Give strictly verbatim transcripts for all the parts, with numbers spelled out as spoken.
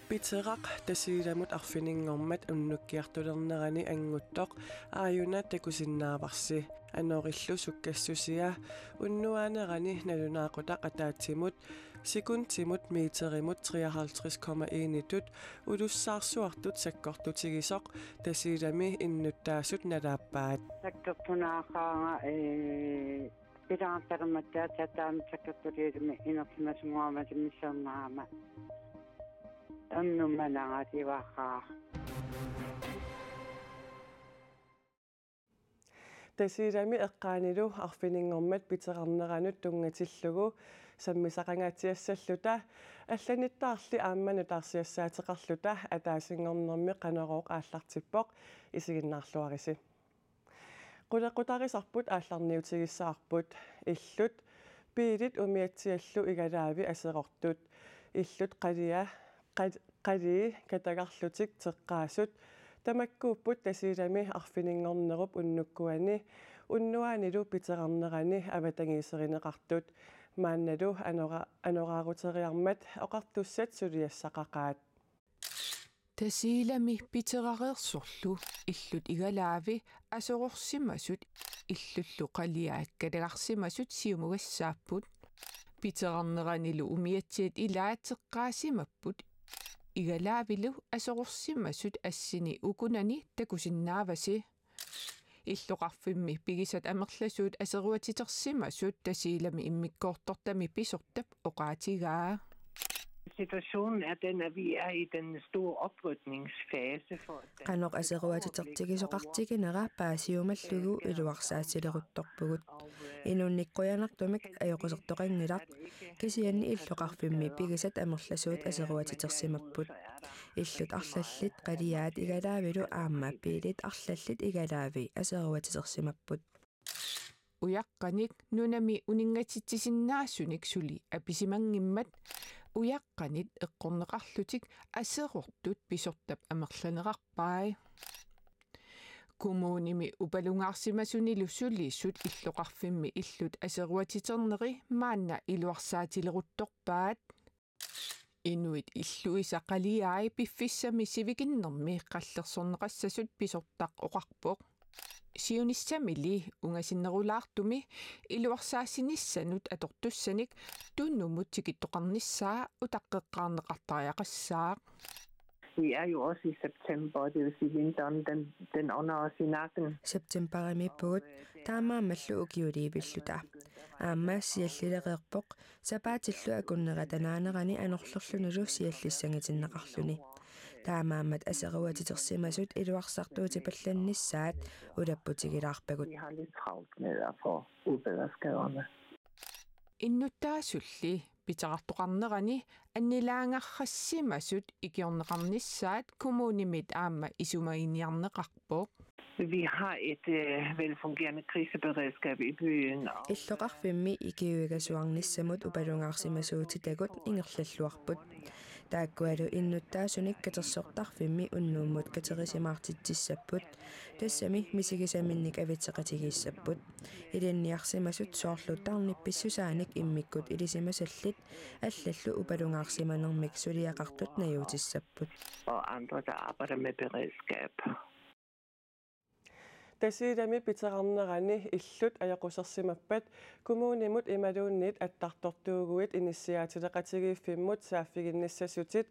Piteraq Tasiilamut arfininngormat unnukkiartulernerani anguttoq aajuna takusinnaavarsi. Anorillu sukkassusia unnuaanerani nalunaaqutaq ataatsimut sekundimut meterimut treoghalvtreds komma en-itut ulussaarsuartut sakkortutigisoq Tasiilami innuttaasut nalaappaat. Sakkortunaaqaanga, ee, pilaartalermattaata taama sakkortuliilumi inersimasunngorama misissornerama. Ernummananga tivaqqaa. Tasiilami eqqaanilu arfininngormat piterarneranut tunngatillugu sammisaqangaatsiassalluta, allanittaarli aamma nutaarsiassaateqarluta ataasinngornermi Qanorooq aallartippoq, isiginnaarluarisi. Qulequtarisarput aallarniutigissavarput. Illut, biilit umiatsiallu igalaavi aserortut. Illut qalia-, qal-, qalii katagarlutik teqqaasut tamakkuupput Tasiilami arfininngornerup unnukkuani unnuaanilu piterarnerani avatangiiserineqartut. Maannalu anora-, anoraaruteriarmat oqartussat suliassaqaqaat. Tasiilami piterareersorlu illut igalaavi aserorsimasut illullu qaliaat katagarsimasut siumugassaapput. Piterarneranilu umiatsiat ilaat teqqaasimapput. Igalaavilu aserorsimasut assini ukunani takusinnaavasi. Illoqarfimmi pigisat amerlasuut aseruatitersimasut Tasiilami immikkoortortami pisortap oqaatigaa. Situationen er den, at vi er i den store oprydningsfase for Qanoq aseruatitertigisoqartiginera paasiumallugu iluarsaatileruttorpugut. Inunnik qujanartumik ajoqusertoqanngilaq, kisianni illoqarfimmi pigisat amerlasuut aseruatitersimapput. Illut arlallit qaliaat igalaavilu aamma biilit arlallit igalaavi aseruatitersimapput. Ujaqqanik nunami uninngatitsisinnaasunik suli apisimanngimmat ujaqqanit eqqorneqarlutik aserortut pisortap amerlanerarpai. Kommunimi upalungaarsimasunilu sulisut illoqarfimmi illut aseruatiterneri maanna iluarsaatileruttorpaat. Inuit illuisa qaliai piffissami sivikinnermi qallersorneqassasut pisortaq oqarpoq. Siunissamili ungasinnerulaartumi iluarsaasinissanut atortussanik Tunumut tikittoqarnissaa utaqqeqqaarneqartariaqassaaq. Vi er jo også i september, og det vil sige, at vinteren, den, den ånder os i nakken. Septembarimiippugut, taamaammallu ukiuliivilluta. Aamma siallilereerpoq, sapaatillu akunnerata naanerani anorlerlunilu siallissangitinneqarluni. Taamaammat aseruatitersimasut iluarsartuutipallannissaat ulapputigilaarpagut. Vi har lidt travlt med at få udbedret skaderne. Innuttaasulli piterartoqarnerani annilaangarsimasut ikiorneqarnissaat kommunimit aamma isumaginiarneqarpoq. Vi har et, øh, velfungerende kriseberedskab i byen, og Illoqarfimmi ikiuigasuarnissamut upalungaarsimasuutitagut ingerlalluarput. Taakkualu innuttaasunik katersortarfimmi unnummut katerisimaartitsissapput. Tassami misigisaminnik avitseqatigiissapput. Ilinniarsimasut soorlu tarnip pissusaanik immikkut ilisimasallit allallu upalungaarsimanermik suliaqartut najuutissapput. Og andre, der arbejder med beredskab. Tasiilami piterarnerani illut ajoqusersimappat kommunimut imaluunniit attartortuuguit inissiaatileqatigiiffimmut saaffiginnissasutit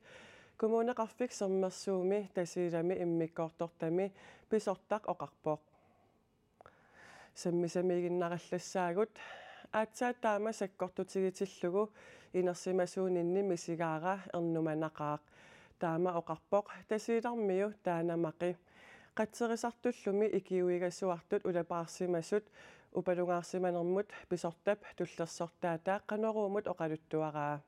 Kommuneqarfik Sermersuumi Tasiilami immikkoortortami pisortaq oqarpoq. Sammisamiiginnarallassaagut. Aatsaat taama sakkortutigitillugu inersimasuuninni misigaara ernumanaqaaq. Taama oqarpoq Tasiilarmiu Taanamaqi. Qatserisartullumi ikiuigasuartut ulapaarsimasut upalungaarsimanermut pisortap tullersortaata Qanoruumut oqaluttuaraa.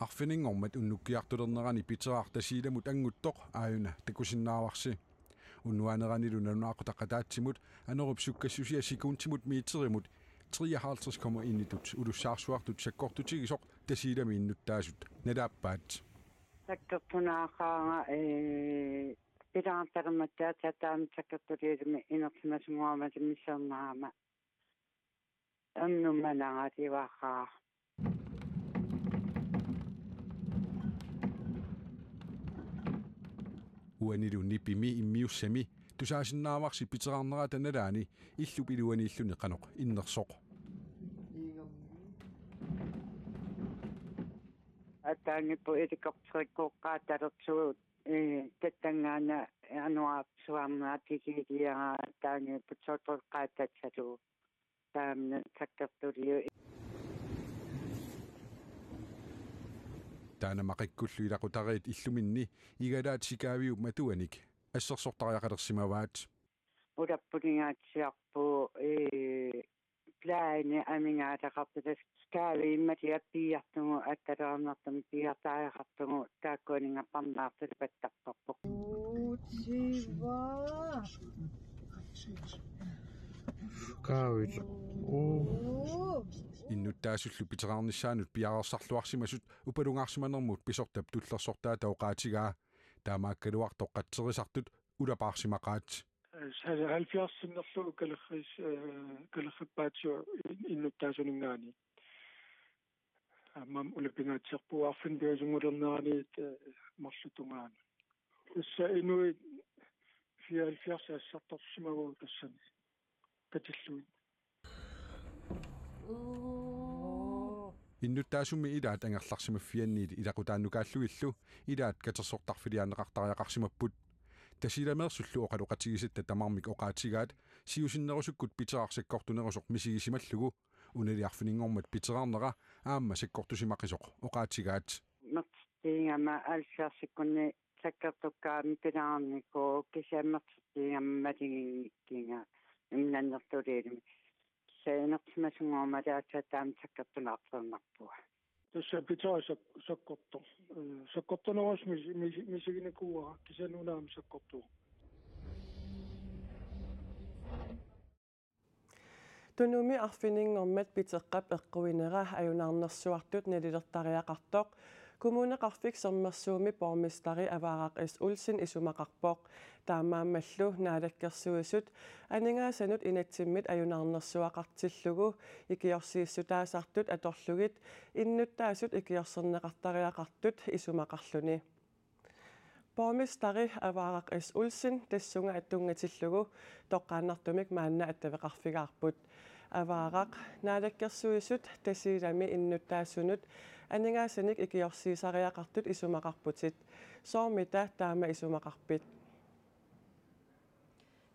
Arfininngormat unnukkiartulernerani piteraq Tasiilamut anguttoq aajuna takusinnaavarsi. Unnuaaneranilu nalunaaqutaq ataatsimut anorup sukkassusia sekundimut meterimut treoghalvtreds komma en-itut ulussaarsuartut sakkortutigisoq Tasiilami innuttaasut nalaappaat. Sakkortunaaqaanga, ee, pilaartalermattaata taama sakkortuliilumi inersimasunngoramali misissornerama. Ernummananga tivaqqaa. Uanilu nipimi immiussami tusaasinnaavarsi piteraarnerata nalaani illup iluaniilluni qanoq innersoq. Attaanngippoq helikopterikkoqqaatalersugut, ee, tassanngaannaq januaarisuarmi atigiiliara attaanngippoq sotoqqaatatsalu. Taamna sakkortuliu. Taanna maqikkullu ilaqutariit illuminni igalaat sikaaviup matuanik assersortariaqalersimavaat. Ulappulingaatsiarpu, ee, plaani amingaalaqartut tassa sikaaviup matuap piiartugu, attaluarnertumik piiartariaqartugu, taakkuaninnga parnaartut pattartorpoq. Utsiva. Kaavit. Oo. Innuttaasullu piteraarnissaanut piareersarluarsimasut upalungaarsimanermut pisortap tullersortaata oqaatigaa. Taamaakkaluartoq qatserisartut ulapaarsimaqaat. Halvfjerds sinnerlugu kalerris-, eh, kalerrippaatsivoq in-, innuttaasuninngaanniit. Aamma ulapingaatsiarpugut arfineq-pingasunngulerneraniit, eh, marluk tungaanut. Tassa inuit fireoghalvfjerds assartorsimavagut tassani katillugit. Innuttaasummi ilaat angerlarsimaffianniit ilaqutaannukaallugillu ilaat katersortarfiliaanneqartariaqarsimapput. Tasiilameersullu oqaloqatigisatta tamarmik oqaatigaat siusinnerusukkut piteraaq sakkortunerusoq misigisimallugu, unali arfininngormat piteraarnera aamma sakkortusimaqisoq oqaatigaat. Mertittiingama halvfjerdsikkunni sakkortukkaanni pilaarnikuuvoq, kisianni mertittiingama malinginngikkiga imminannertuliilumi. Kisianni inersimasunngormat aatsaat taama sakkortunaartornarpunga. Tassa piteraaq sak-, sakkortoq. Eh, sakkortunerusumik mis-, mis-, misiginikuuara, kisianni una aamma sakkortuvoq. Tunumi arfininngormat piteqqap eqquinera ajunaarnersuartut nalilertariaqartoq Kommuneqarfik Sermersuumi borgmesteri Avaaraq S. Olsen isumaqarpoq. Taamaammallu Naalakkersuisut aningaasanut inatsimmit ajunaarnersuaqartillugu ikiorsiissutaasartut atorlugit innuttaasut ikiorserneqartariaqartut isumaqarluni. Borgmesteri Avaaraq S. Olsen tassunga tunngatillugu toqqaannartumik maanna attaveqarfigaarput. Avaaraq, Naalakkersuisut Tasiilami innuttaasunut aningaasanik ikiorsiisariaqartut isumaqarputit. Soormita taama isumaqarpit?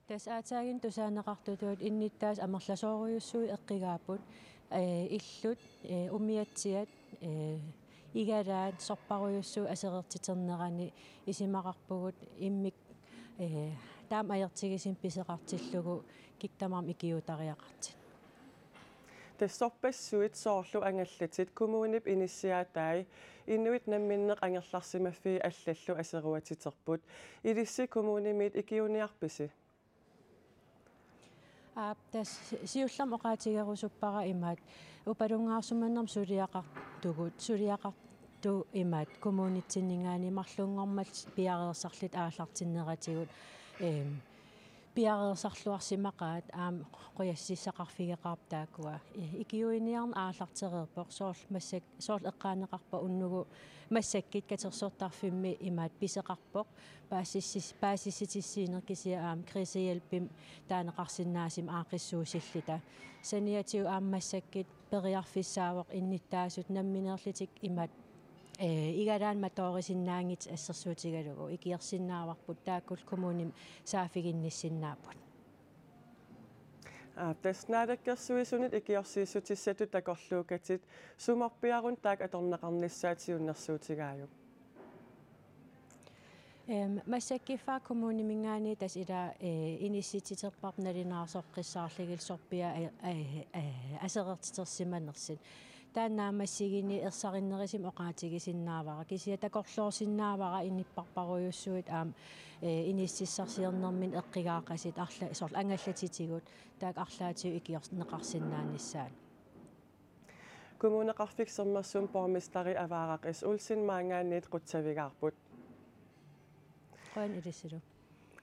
Tassa aatsaaginnaq tusaaneqartutut innuttaasut amerlasoorujussuit eqqugaapput, ee, illut, ee, umiatsiat, ee, igalaat sorparujussuit aserortiternerani isumaqarpugut immikkut, ee, taama ajortigisumik pisoqartillugu kikkut tamarmik ikiuuttariaqartut. Tassa sorpassuit soorlu angallatit kommunip inissiaatai inuit namminneq angerlarsimaffii allallu aseruatiterput. Ilissi kommunimiit ikiuiniarpisi? Aap, tassa siullermik oqaatigerusuppara imaattoq upalungaarsimanermut suliaqartugut, suliaqartut imaattoq kommunitsinninngaanniit marlunngormat piareersarlutik aallartinneratigut, eem, piareersarluarsimaqaat, aamma qujassutissaqarfigeqaarput taakkua. I-, ikiuiniarneq aallartereerpoq, soorlu massak-, soorlu eqqaaneqarpat unnugu massakkut katersortarfimmi imaattoq pisoqarpoq, paasissis-, paasissutissiineq kisianni aamma krisehjælpimik taaneqarsinnaasumik aaqqissuussilluta. Saniatigut aamma massakkut periarfissaavoq innuttaasut nammineerlutik imaattoq, ee, igalaannut matoorisinnaanngitsut assersuutigalugu ikiorsinnaavarput, taakku kommunimi saaffiginnissinnaapput. Aa, tassa Naalakkersuisunit ikiorsiissutissatut takorluukkatit, sumorpiaruna taakku atorneqarnissaat siunnersuutigaajuk? Ehm, massakkut Faxe Kommunimingaanniit tassa ila, eh, inissitsiterpara nalunaarsoqqissaarlugillu sorpiaat, eh, eh, eh, aserortitersimanersut. Taanna aamma massakkut ersarinnerusumik oqaatigisinnaavara. Kisianni takorloorsinnaavara inuppassuarujussuit aamma, eh, inississarsiornerminni eqqugaaqasut arla-, soorlu angallatitigut, taakku arlaatigut ikiorneqarsinnaanissaat. Kommuneqarfik Sermersuumi borgmesteri Avaaraq S. Olsen maanngaanniit qutsavigaarput. Qujan ilissilu.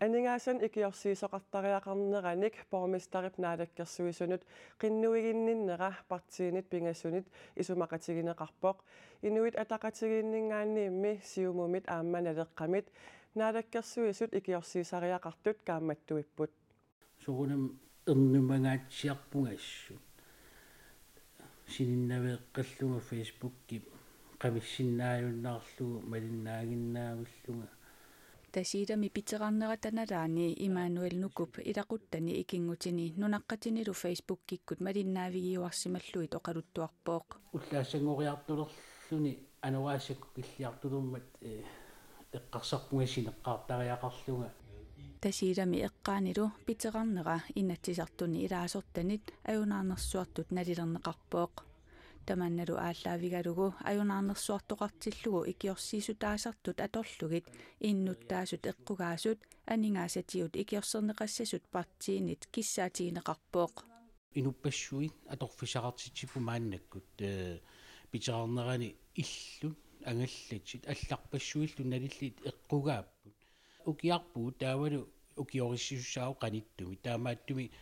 Aningaasanik ikiorsiisoqartariaqarneranik borgmesterip Naalakkersuisunut qinnuiginninnera partiinit pingasunit isumaqatigineqarpoq. Inuit Ataqatigiinninngaanniimmi Siumumit aamma Naleqqamit Naalakkersuisut ikiorsiisariaqartut kaammattuipput. Soorunami ernumangaatsiarpunga assut. Sininnaveeqqallunga Facebookip qamissinnaajunnaarlugu malinnaaginnaavillunga. Tasiilami piterarnerata nalaani Immanuel Nukup ilaquttani ikinngutini nunaqqatinilu Facebookikkut malinnaavigiuarsimallugit oqaluttuarpoq. Ullaassanngoriartulerluni anoraasakkut killiartulermat, eh, eqqarsarpunga sineqqaartariaqarlunga. Tasiilami eqqaanilu piterarnera Inatsisartuni ilaasortanit ajunaarnersuartut nalilerneqarpoq. Tamannalu aallaavigalugu ajunaarnersuartoqartillugu ikiorsiissutaasartut atorlugit innuttaasut eqqugaasut aningaasatigut ikiorserneqassasut partiinit kissaatigineqarpoq. Inuppassuit atorfissaqartitsipput maannakkut, eh, piterarnerani illut angallatit allarpassuillu nalillit eqqugaapput. Ukiarpugut taavalu ukiorissisussaavoq qanittumi. Taamaattumik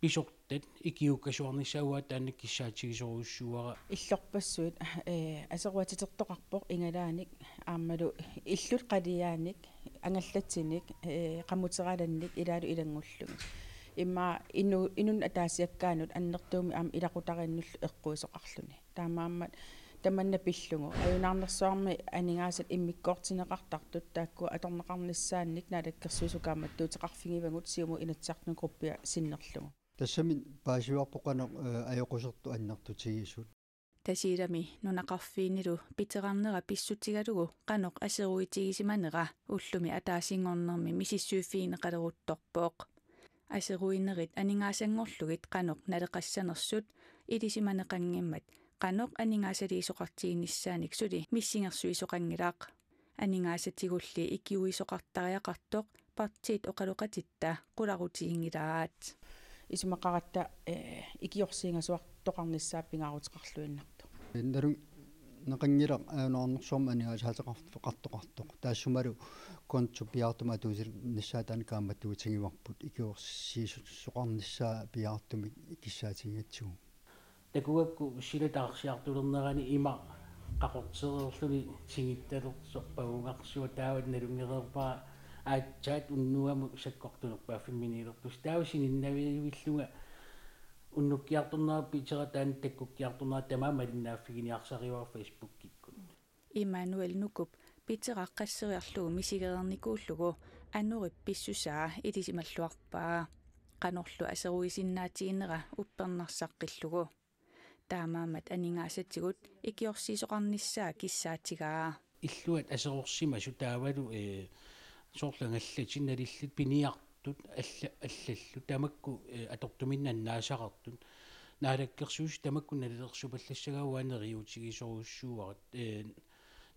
pisortat ikiuukkasuarnissaat uanga taanna kissaatigisorujussuuara. Illorpassuit, eh, aseruatitertoqarpoq igalaanik aammalu illut qaliaanik, angallatinik, eh, qamuteralannik ilaalu ilanngullugit. Immaqa inu-, inunnut ataasiakkaanut annertuumik aamma ilaqutariinnullu eqquisoqarluni. Taamaammat tamanna pillugu ajunaarnersuarmi aningaasat immikkoortinneqartartut taakku atorneqarnissaannik Naalakkersuisut kaammattuuteqarfigivagut Siumut Inatsisartuni gruppia sinnerlugu. Tassami paasivarput qanoq, eh, ajoqusertut annertutigisut. Tasiilami nunaqarfiinilu piterarnera pissutigalugu qanoq aseruitigisimanera ullumi ataasinngornermi misissuiffigineqaleruttorpoq. Aseruinerit aningaasanngorlugit qanoq naleqassanersut ilisimaneqanngimmat qanoq aningaasaliisoqartiginissaanik suli missingersuisoqanngilaq. Aningaasatigulli ikiuisoqartariaqartoq partiit oqaloqatitta qularutiginngilaat. Isumaqaratta, eh, ikiorsiingasuartoqarnissaa pingaaruteqarluinnartoq. Nalunngilaq ajunaarnersuarmi aningaasaateqartoqartoq. Taassumalu konto piaartumik atuutilernissaa taanna kaammattuutigivarput ikiorsiissuteqarnissaa piaartumik kissaatigigatsigu. Takugakku silataarsiartulernerani ima qaqortereerluni tigittalersoq pagungarsuaq taava nalunngereerpara aatsaat unnuamut sakkortunerpaaffimminiilertusi. Taava sininnaavillunga unnukkiartornera piteraq taanna takkukkiartornera tamaat malinnaaffiginiarsarivaat Facebookikkut. Immanuel Nukup piteraq qasseriarlugu misigereernikuullugu anorip pissusaa ilisimalluarpaa. Qanorlu aseruisinnaatiginera uppernarsaqqillugu. Taamaammat aningaasatigut ikiorsiisoqarnissaa kissaatigaa. Illuat aserorsimasut taavalu, eh, soorlu angallatit nalillit piniartut alla-, allallu tamakku, eh, atortuminnik annaasaqartut. Naalakkersuisut tamakku nalilersupallassagaat uanga neriuutigisorujussuuara, eh,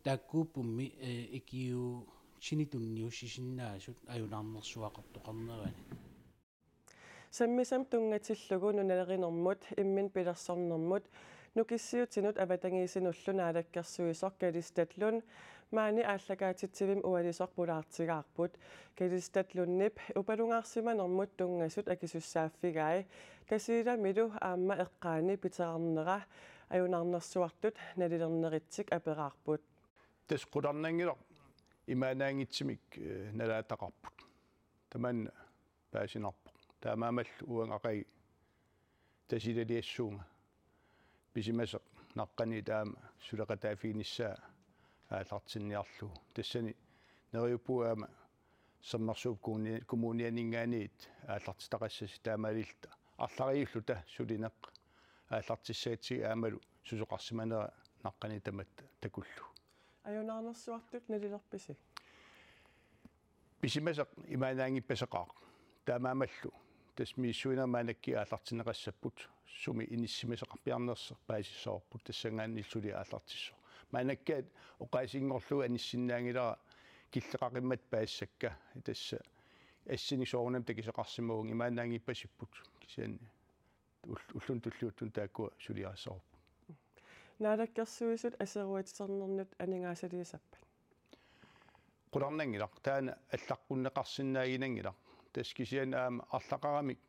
taakkuuppummi, eh, ikiuutini tunniussisinnaasut ajunaarnersuaqartoqarnerani. Sammisamik tunngatillugu nunalerinermut, imminut pilersornermut, nukissiutinut avatangiisinullu naalakkersuisoq Kalistat Lund maani aallakaatitsivimmi ualisoq pulaartigaarput. Kalistat Lundip upalungaarsimanermut tunngasut akisussaaffigai Tasiilamilu aamma eqqaani piterarnera ajunaarnersuartut nalilerneritsik aperaarput. Tassa qularnanngilaq imaannaanngitsumik, eh, nalaataqarput. Tamanna paasinarpoq. Taamaammallu uanga aqagu Tasiilaliassuunga pisimasoq naqqaniit aamma suleqataaffiginissaa aallartinniarlugu. Tassani neriuppunga aamma Sermersuup kommuni-, kommunianinngaanniit aallartitaqassasut taamaalilluta arlariulluta sulineq aallartissagatsigit aammalu susoqarsimanera naqqaniit tamatta takullugu. Ajunaarnersuartut nalilerpisi? Pisimasoq imaannaanngippasoqaaq. Taamaammallu tassa misissuineq maannakkut aallartinneqassapput, sumi inissisimasoqarpiarnersoq paasissavarput tassanngaanniillu suli aallartissaaq. Maannakkut oqaasinngorlugu anissinnaanngilara killeqaqimmat paasisakka, tassa assinik soorunami takusoqarsimavunga, imaannaanngippasipput kisianni ull-, ulluni tulliuttuni taakkua suliarissavarput. Naalakkersuisut aseruatiternernut aningaasaliisappat? Qularnanngilaq, taanna allaqqunneqarsinnaaginanngilaq. Tassa kisianni aamma arlaqaramik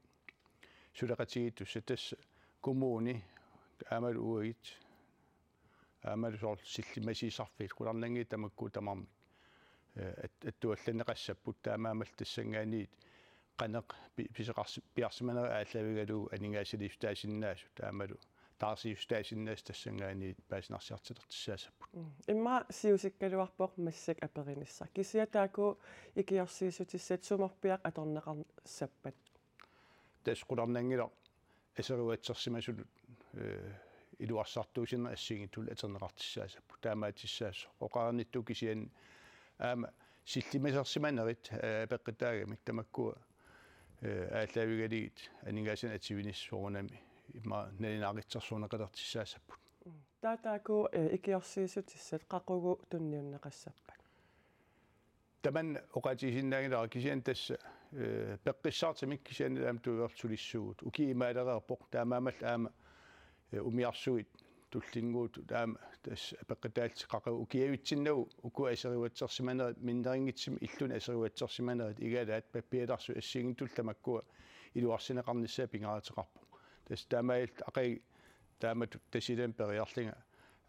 suleqatigiittussat, tassa kommuni aammalu uagut aammalu soorlu sillimmassarfiit, qularnanngilaq tamakku tamarmik. eh, at-, attuallanneqassapput, taamaammallu tassanngaanniit qanoq pi-, pisoqarsi-, piarsimanerit aallaavigalugu aningaasaliissutaasinnaasut taamalu taarsiissutaasinnaasut tassanngaanniit paasinarsiartulertussaassapput. Mm. Immaqa siusikkaluarpoq massakkut aperinissaq. Kisianni taakku ikiorsiissutissat sumorpiaq atorneqassappat? Tassa qularnanngilaq aseruatsersimasunut, eh, iluarsartuussineq assigiinngitsunik atorneqartussaassapput. Taamaattussaasoq oqarnittut kisianni aamma sillimasersimanerit, eh, peqqutaagamik tamakkua, eh, aallaavigalugit aningaasanik atuinissaq soorunami immaqa nalunaaqutsersorneqalertussaassapput. Taava taakku, eh, ikiorsiissutissat qaqugu tunniunneqassappat? Tamanna oqaatigisinnaanngilara kisianni tassa, eh, peqqissaartumik kisianni aamma tuuertsulissuugut. Ukiut imaalereerpoq taamaammallu aamma, eh, umiarsuit tullinnguutut aamma tassa peqqutaallutik qaqugu ukiavitsinnagu uku aseruatsersimanerit minnerunngitsumik illuni aseruatsersimanerit igalaat pappialarsui assigiinngitsullu tamakkua iluarsineqarnissaat pingaaruteqarpoq. Tassa taamaalilluta aqagu taamatut Tasiilami periarlunga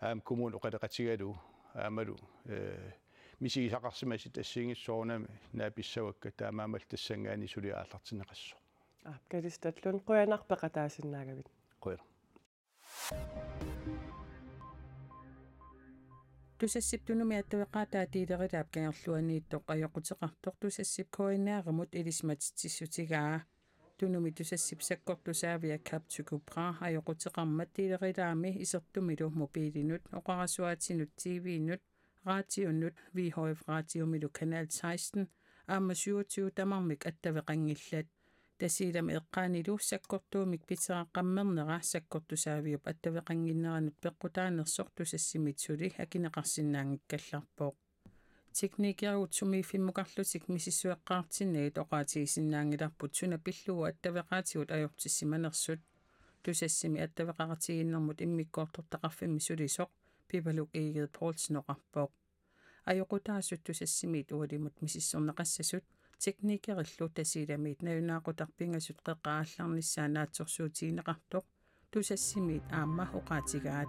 aamma kommunip oqaloqatigalugu aammalu, eh, misigisaqarsimasut assigiinngitsut soorunami naapissavakka taamaammallu tassanngaanniit suli aallartinneqassasoq. Aap, Kalistat Lund, qujanaq peqataasinnaagavit. Qujanaq. Tusassip tunumi attaveqaataa Tiilerilaap Kangerluaniittoq ajoquteqartoq Tusassip K N R-imut ilisimatitsissutigaa. Tunumi Tusassip sakkortusaavia Cap Tycho Brahe ajoquteqarmat Tiilerilaami isertumilu mobilinut, oqarasuaatinut, T V-nut, radionut, V H F radiomilu kanal seksten, aamma syvogtyve tamarmik attaveqanngillat. Tasiilami eqqaanilu sakkortuumik pitera qammernera sakkortusaaviup attaveqannginneranut peqqutaanersoq Tusassimiit suli akineqarsinnaanngikkallarpoq. Teknikerigut sumiiffimmukarlutik misissueqqaartinnagit oqaatigisinnaanngilarput suna pillugu attaveqaatigut ajortissimanersut. Tusassimi attaveqaqatigiinnermut immikkoortortaqarfimmi sulisoq Pipaluk Egede Poulsen oqarpoq. Ajoqutaasut Tusassimiit ualimut misissorneqassasut teknikerillu Tasiilamiit nalunaaqutaq pingasut qeqqata aallarnissaa naatsorsuutigineqartoq Tusassimiit aamma oqaatigaat.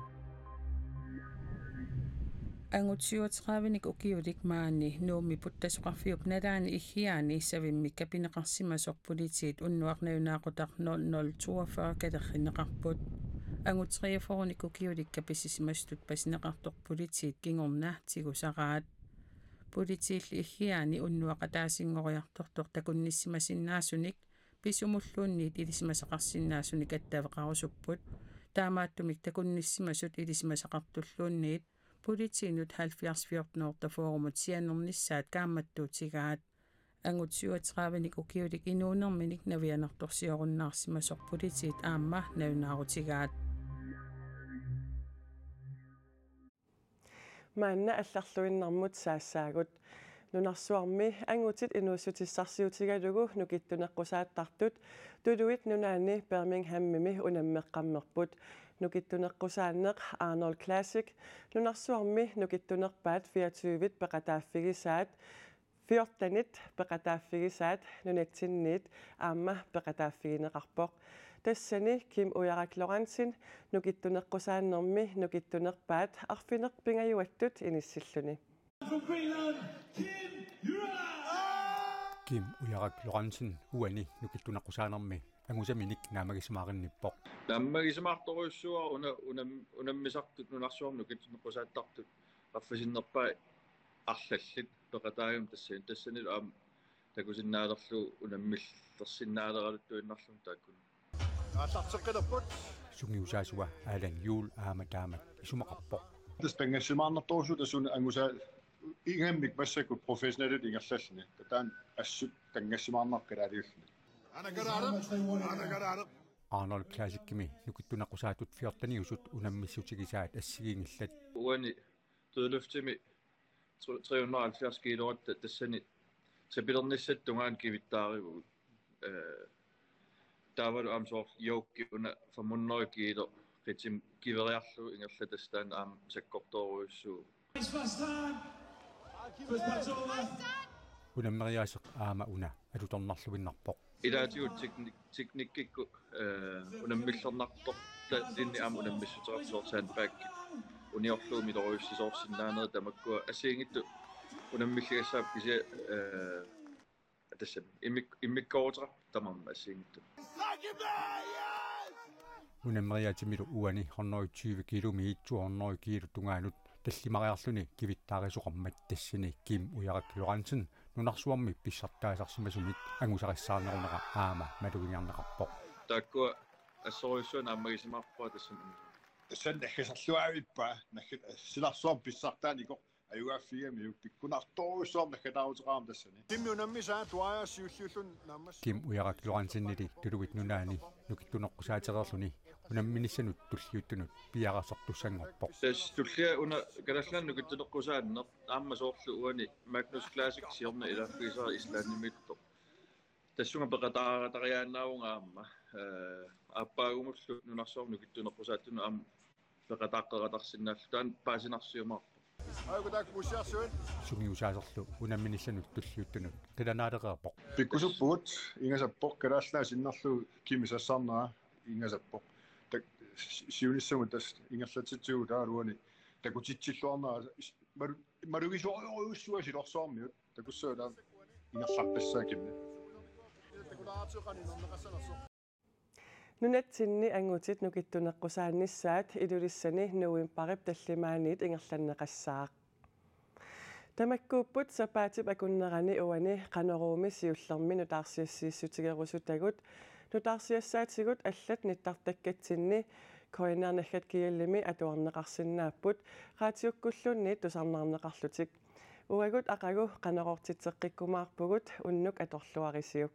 Angut syvogtredivenik ukiulik maani Nuummi Puttasoqarfiup nalaani Iggiaani savimmik kapineqarsimasoq politiit unnuaq nalunaaqutaq nul nul toogfyrre kalerrinneqarput. Angut treogfyrrenik ukiulik kapisisimasutut pasineqartoq politiit kingorna tigusaraat. Politiilli Iggiaani unnuaq ataasinngoriartortoq takunnissimasinnaasunik pisumulluunniit ilisimasaqarsinnaasunik attaveqarusupput. Taamaattumik takunnissimasut ilisimasaqartulluunniit politiinut halvfjerds fjorten otteogfyrremut sianernissaat kaammattuutigaat. Angut syvogtredivenik ukiulik inuunerminik navianartorsiorunnaarsimasoq politiit aamma nalunaarutigaat. Maanna allarluinnarmut saassaagut. Nunarsuarmi angutit inuussutissarsiutigalugu nukittuneqqusaattartut Tuluit Nunaanni Birminghamimi unammeqqammerput. Nukittuneqqusaanneq Arnold Classic, nunarsuarmi nukittunerpaat fireogtyvit peqataaffigisaat, fjortenit peqataaffigisaat nunatsinniit aamma peqataaffigineqarpoq. Tassani Kim Ujarak Lorentzen nukittuneqqusaannermi nukittunerpaat arfineq-pingajuattut inissilluni. From Greenland, Kim Ujarak! Kim Ujarak Lorentzen uani nukittuneqqusaanermi angusaminik naammagisimaarinniippoq. Naammagisimaatorujussuuara una, unam-, unammisartut nunarsuarmi nukittuneqqusaattartut qaffasinnerpaat arlallit peqataagami tassani, tassanilu aamma takusinnaalerlugu unammillersinnaaleraluttuinnarluni taakkua. Aallarteqqilerput. Sungiusaasua Alan Juul aamma taamak isumaqarpoq. Tassa tanngassimaarnartorujussuuvoq tassa una angusaa ingammik massakkut professionelit ingerlalluni. Taava taanna assut tanngassimaarnarpoq kalaaliulluni. Anakaraaraq, anakaraaraq. Arnold Classicimi nukittuneqqusaatut fjorteniusut unammissutigisaat assigiinngillat. Uani dødløftimi tre-, tre hundrede og halvfjerds kiloratta tassani sapilernissap tungaanut kivittaarivugut. Eh, taavalu aamma soorlu yoke una fem hundrede kilo qitim kiveriarlugu ingerlatassaaq taanna aamma sakkortoorujussuuvoq. Unammeriaaseq aamma una alutornarluinnarpoq. Ilaatigut teknik-, teknikkikkut, eh, unammillernartortalinnik aamma unammissuteqartoq sandbag. Uniorlugu miloriussisoorsinnaanerit tamakkua assigiinngitsut Unammilligassaapput kisianni, eh, tassami immik-, immikkoorutaqarpoq tamarmik assigiinngitsut. Unammeriaatsimilu uani hundrede tyve kilometer, hundrede kilo tungaanut tallimariarluni kivittaarisoqarmat tassani Kim Ujarak Lorentzen nunarsuarmi pissartaasarsimasumit angusarissaarnerunera aamma malugiarneqarpoq. Taakkua assorujussuaq naammagisimaarpara tassami. Tassani naggaserluaavippa, naggat-, silarsuarmi pissartaanikoq ajugaaffigigamikku pikkunartorujussuarmik naggataaruteqarami tassani. Kimmi unammisaa tuaja siulliulluni naammas. Kim Ujarak Lorentzenili Tuluit Nunaanni nukittuneqqusaatereerluni unamminissanut tulliuttunut piareersartussanngorpoq. Tassa tullia una Kalaallit Nunaanni nukittuneqqusaanneq aamma soorlu uani Magnus Classic siorna ilaaffigisara Islandimiittoq. Tassunga peqataaratariaannaavunga aamma, eh, aappaagumullu nunarsuarmi nukittuneqqusaattunut aamma peqataaqqeqatarsinnaalluta taanna paasinarsiumaarpoq. Ajuku taakku pussiarsuit. Sungiusaaserlu unamminissanut tulliuttunut qilanaalereerpoq. Pikkusuppugut, ingasappoq, Kalaallit Nunaat sinnerlugu Kimi sassarnera ingasappoq. Tak-, si-, siunissamut tassa ingerlatsitsigut taavalu uani takutitsilluarnera is-, malu-, malugisorujussuaq silarsuarmiut. Takussuaq taanna ingerlaqqissaaq Kimmi. Nunatsinni angutit nukittuneqqusaannissaat Ilulissani novembarip tallimaaniit ingerlanneqassaaq. Tamakkuupput sapaatip akunnerani uani Qanoruumi siullermi nutaarsiassiissutigerusutagut. Nutaarsiassaatigut allat nittartakkatsinni K N R naggat G L-imi atuarneqarsinnaapput, raatiukkulluunniit tusarnaarneqarlutik. Uagut aqagu Qanoruutitseqqikkumaarpugut, unnuk atorluarisiuk.